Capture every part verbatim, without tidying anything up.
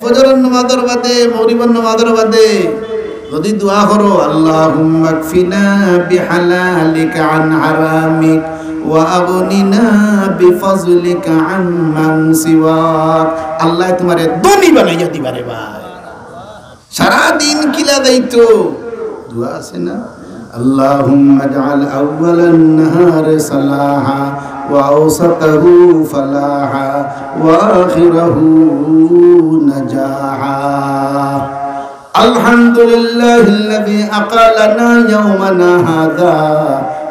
ফজরর নামাজর বাদে, মাগরিবর নামাজর বাদে যদি দোয়া করো, "আল্লাহুম্মা কফিনা বিহালালিকা আন হারামিক ওয়া আগনিনা বিফাজলিকা আম্মান সিওয়াক", আল্লায় তুমারে ধনী বানাইয়া দিবা রে ভাই। সারা দিন কিলা যাইতো? দোয়া আছে না? "আল্লাহুম্মা ইজআল আউওয়ালান নাহারি সালাহা ওয়া আওসাতাহু ফালাহা ওয়া আখিরাহু নাজাহা। আলহামদুলিল্লাহিল্লাযী আকালানা ইয়াওমানা হাযা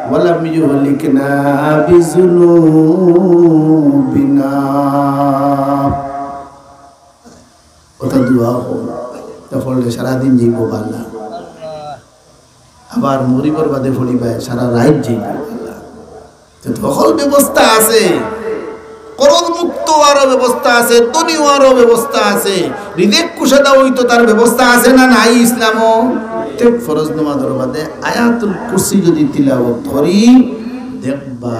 ওয়া লাম ইউহলিকনা বিযুনুবিনা।" ওটা দোয়া অয়, তা পড়লে সারাদিন যাইবো বালা। আবার মাগরিবর বাদে পড়িবায়, সারা রাইত যাইবো বালা। তো হকল ব্যবস্থা আছে, করজ মুক্ত অওয়ারও ব্যবস্থা আছে, ধনী অওয়ারও ব্যবস্থা আছে, রিজিক কুশাদা অইতো তার ব্যবস্থা আছে না নাই ইসলামো? তে ফরজ নামাজর বাদে আয়াতুল কুরসি যদি তিলাওয়াত করি, দেখবা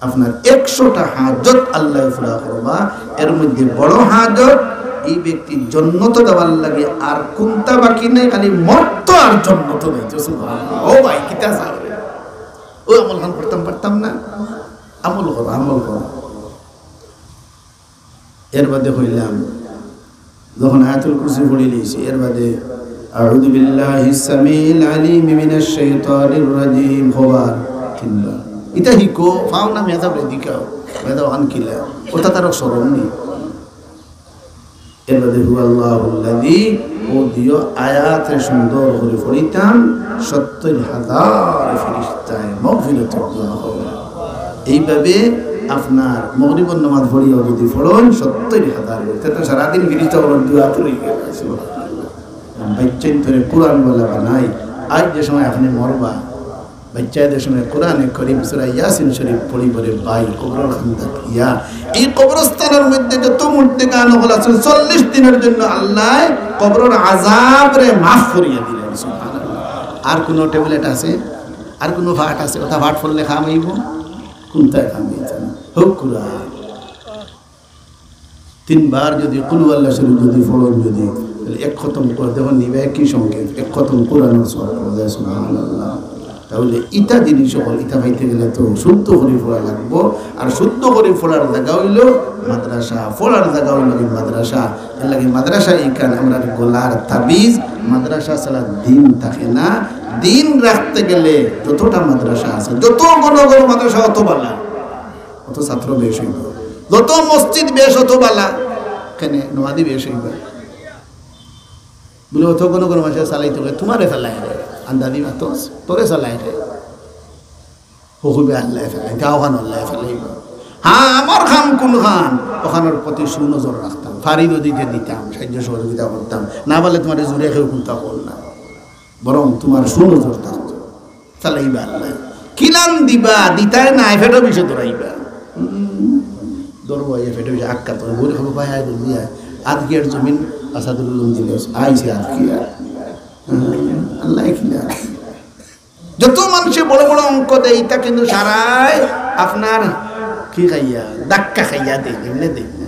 আপনার একশোটা হাজত আল্লায় পুরা করবা। এর মধ্যে বড় হাজত, এই ব্যক্তি জন্নতো যাওয়ার লাগি আর কুন্তা বাকি নাই, খালি মরতো আর জন্নতো যাইতো। সুবহানাল্লাহ। ও ভাই, কিতা চাও রে? ও আমল খান করতাম পারতাম না? আমল করো, আমল করো। এর বাদে কইলাম, যখন আয়াতুল কুরসি পড়ি লইছি, এর বাদে আউযু বিল্লাহিস সামিউল আলিম মিনাশ শাইতানির রাজিম কওয়ার তিনবার। ইটা হিকো, পাও না মেজাবরে দিকাও, মেজাব আন কিলা, ওটা তার স্মরণ নেই। এর বাদে হুয়াল্লাহুল্লাযী, ও দিও আয়াতে সুন্দর করি পড়িতাম, সত্তর হাজার ফিরিস্তায় মাগফিরাতর দোয়া করবা। এইভাবে আপনার মাগরিবর নামাজ পড়িয়াও যদি পড়ইন, সত্তর হাজার, তে তো সারাদিন ফিরিস্তা অকলর দোয়া পড়ি গেল। সুবহানাল্লাহ। বাইচ্চাইন্তরে কোরআনওয়ালা বানাই, আইজ যে সময় আপনে মরবা, বাইচ্চাইন্তর সময় কোরআনে করিম সূরা ইয়াসিন শরীফ পড়িবরে ভাই, কবরর কান্দাত গিয়া। এই কবরস্থানর মধ্যে যত মুর্দেগান অকল আছইন, চল্লিশ দিনর জন্য আল্লায় কবরর আযাবরে মাফ করিয়া দিলা। সুবহানাল্লাহ। আর কুনু ট্যাবলেট আছে? আর কুনু ফাট আছে? ওটা ফাট পড়লে কাম অইবো? কুনটায় কাম অইতো না। হউক কুরআন। তিনবার যদি কুল হু আল্লাহ শরীফ যদি পড়ইন যদি, তাইলে এক খতম করে দেখইন নিবা একই সঙ্গে এক খতম কোরআনর সওয়াব পাওয়া যায়। সুবহানাল্লাহ। তাইলে ইতা জিনিস অকল, ইতা পাইতে গেলে তো শুদ্ধ করি পড়া লাগবো। আর শুদ্ধ করি পড়ার জাগা অইলো মাদ্রাসা, পড়ার জাগা অইলো কি মাদ্রাসা। এর লাগি মাদ্রাসা ইখান আমরার গলার তাবিজ, মাদ্রাসা ছাড়া দিন থাকে না। দিন রাখতে গেলে যতটা মাদ্রাসা আছে, যত ঘন ঘন মাদ্রাসা অত বালা, অত ছাত্র বেশ অইবো, যত মসজিদ বেশ অত বালা, কেনে নমাজি বেশ অইবো। বুলে অত ঘন ঘন মাদ্রাসা চালাইতে গেলে তুমারে চালায় রে, আন্দাজি মাতো, তোরে চালায় রে। হুকুমে আল্লায় চালায়, গাঁওখান আল্লায় চালাইবো। হ্যাঁ, আমার কাম কুনখান, অখানর প্রতি সুনজর রাখতাম, ফারি যদি দিতাম, সাহায্য সহযোগিতা করতাম, না পারলে তুমারে জুরে কেউ কুন্তা কর না, বরং তুমার সুনজর থাকতো। চালাইবা আল্লায়। কিলান দিবা, দিতায় নায়, ফেটো বিষে ধরাইবা। হুম, ধরবো, এই ফেটো বিষে আক্কা তো, বুলে খাবো, ভাই, আয়, বুঝলি, আয়। আজকের জমিন আসাদুল উলুম দিলে, আইছে আজকে আর। হুম, আল্লায় কিলা। যত মানষে বড় বড় অঙ্ক দেয়, ইতা কিন্তু সারায় আপনার কি খাইয়া, ধাক্কা খাইয়া দেয়, এমনে দেয়।